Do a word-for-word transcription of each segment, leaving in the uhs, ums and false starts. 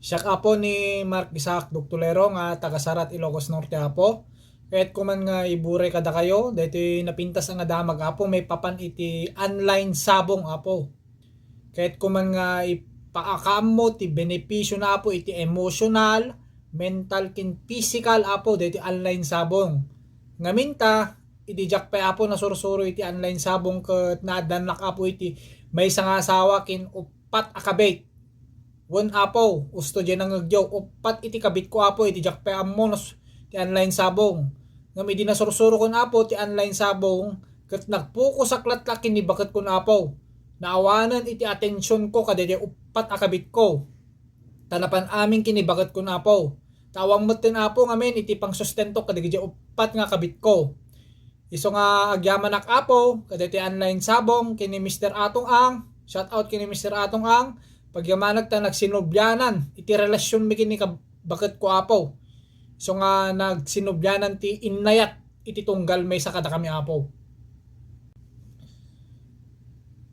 Siak, Apo, ni Mark Isaac Doctolero nga taga Sarat, Ilocos Norte, Apo. Kayatko man nga iburay kadakayo daytoy napintas a nga damag, Apo, maipapan iti online sabong, Apo. Kayatko man nga ipaakaammo ti benepisio na, Apo, iti emotional, mental, ken physical, Apo, daytoy online sabong. Ngamin ta, idi diak pay, Apo, nasursuro iti online sabong ket naaddanak, Apo, iti maysa nga asawa ken uppat a kabit. Wen, Apo, usto diay nangngegyo, uppat iti kabitko, Apo, iti diak pay ammo no s-, ti online sabong. Ngem idi nasursurokon, Apo, ti online sabong, ket nagpukosak latta ken ni baketkon, Apo. Naawanen iti atensionko kadaydiay uppat a kabitko. Ta napan amin ken ni baketkon, Apo. Ta awan metten, Apo, ngamin iti pangsustentok kadagiti uppat nga kabitko. Isu nga agyamanak, Apo, kadaytoy online sabong ken ni Mister Atong Ang. Shout out ken ni Mister Atong Ang. Pagyamanak ta nagsinublianan iti relasionmi ken ni kab-, baketko, Apo. Isu nga nagsinublianan ti innayat iti tunggal maysa kadakami, Apo.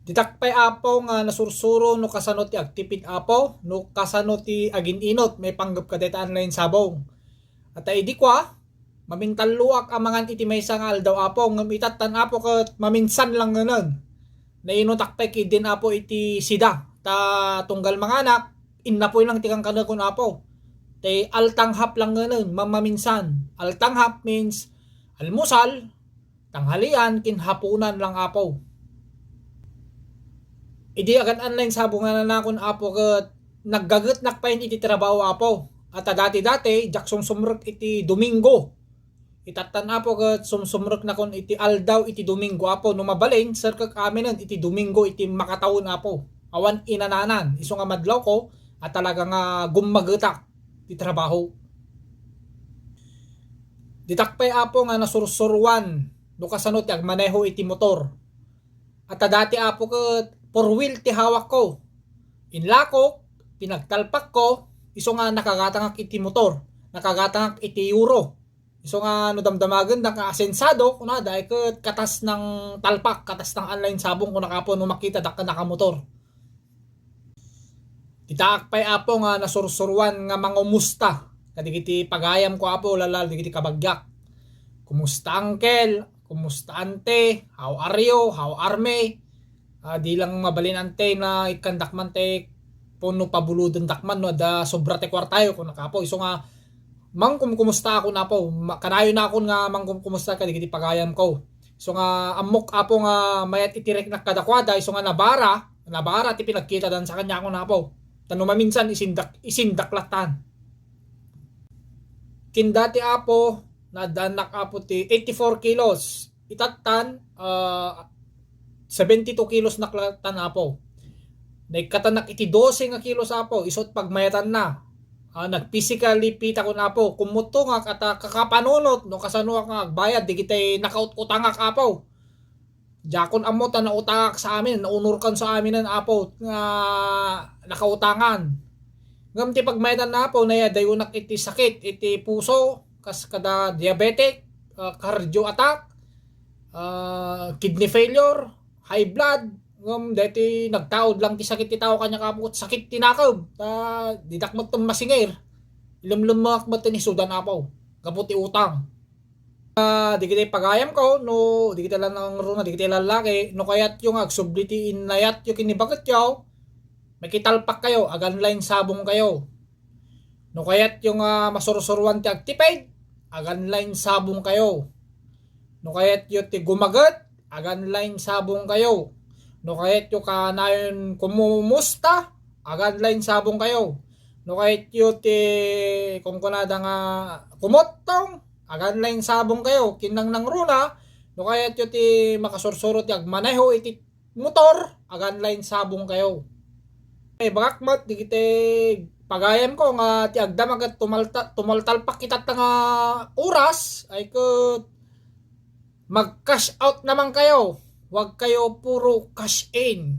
Ditak pay, Apo, nga nasursuro no kasano ti agtipid, Apo, no kasano ti agin-inot maipanggep kadayta online sabong. Ata idi kua, mamintalloak a mangan iti maysa nga aldaw, Apo, ngem itattan, Apo, ket maminsan lang ngenen. Nainutak pay ketdin, Apo, iti sida, ta tunggal manganak, innapoy lang ti kankanekon, Apo. Tay altanghap lang ngenen, mamaminsan. Altanghap means almusal, tanghalian, ken hapunan lang, Apo. Idi agan-anlayen sabong nga nanakon, Apo, ket naggagetnak payen iti trabaho, Apo. Ata dati-dati, diak sumsumrek iti Domingo. Itattan, Apo, ket sumsumreknakon iti aldaw iti Domingo, Apo. No mabalin, serkek aminen iti Domingo iti makatawen, Apo. Awan inananan, isu nga madlawko a talaga nga gummagetak ti trabaho. Ditak pay, Apo, nga nasursuruan no kasano ti agmaneho iti motor. Ata dati, Apo, ket four wheel ti hawakko. Inlakok, pinagtalpakko, isu nga nakagatangak iti motor, nakagatangak iti euro. Isu nga no damdamagendak nga asensado, kunada, ay ket katas ng talpak, katas ng online sabong, kunak, Apo, no makitadak nga nakamotor. Ditaak pay, Apo, nga nasursuruan nga mangumusta kadagiti pagayamko, Apo, lala dagiti kabagiak. Kumusta, uncle? Kumusta, ante? How are you? How are me? Ah, di lang mabalin, ante, nga ikkandak man ti puno pabulodendak man no adda sobra ti kuartayo, kunak, Apo. Isu nga mangkumkumusta ako, Apo. Ma-, kanayon nakon nga mangkumkumusta kadagiti pagayamko. Isu nga ammok, Apo, nga mayat iti riknak kadakuada, isu nga nabara, nabara ti pinagkitadan sa kaniak, kunak, Apo. Ta no maminsan, isindak, isindak lattan. Ken dati, Apo, naaddanak, Apo, ti eighty-four kilos. Itattan, ah, seventy-two kilos nak lattan, Apo. Naikkatanak iti dose nga kilos, Apo, isut pagmayatanna. Ah, nag-physically fit akon, Apo. Kummuttongak ata kakapanunot no kasanoak nga agbayad digitay nakaut-utangak, Apo. Diakon ammo ta nautangak sa amin, naunorkan sa aminen, Apo, nga nakautangan. Ngem ti pagmayatanna, Apo, nayadayonak iti sakit iti puso, kas kada diabetic, ah, cardio attack, ah, kidney failure, high blood. Ngem daytoy nagtaud lang ti sakit ti tao kaniak, Apo, sakit ti nakeb. Ta didak met masingir. Ilemlemmek met ni sudan, Apo, gapu ti utang. Ah, digiti pagayamko, no, digiti la nangruna, digiti lallaki, no kayatyo nga agsubli ti innayatyo ken ni baketyo, makitalpak kayo, agan lain sabong kayo. No kayatyo nga masursuruan ti agtipid, agan lain sabong kayo. No kayatyo ti gumaget, agan lain sabong kayo. No kayatyo kanayon kumumusta, agan lain sabong kayo. No kayatyo ti kunkunada nga kumuttong, agan lain sabong kayo. Ken nangnangruna, no kayatyo ti makasursuro ti agmaneho iti motor, agan lain sabong kayo. Ay, bagak met, digiti pagayamko nga ti agdama ket tumalta-, tumaltalpak itatta nga oras, ay ket mag-cash out naman kayo. Huwag kayo puro cash in.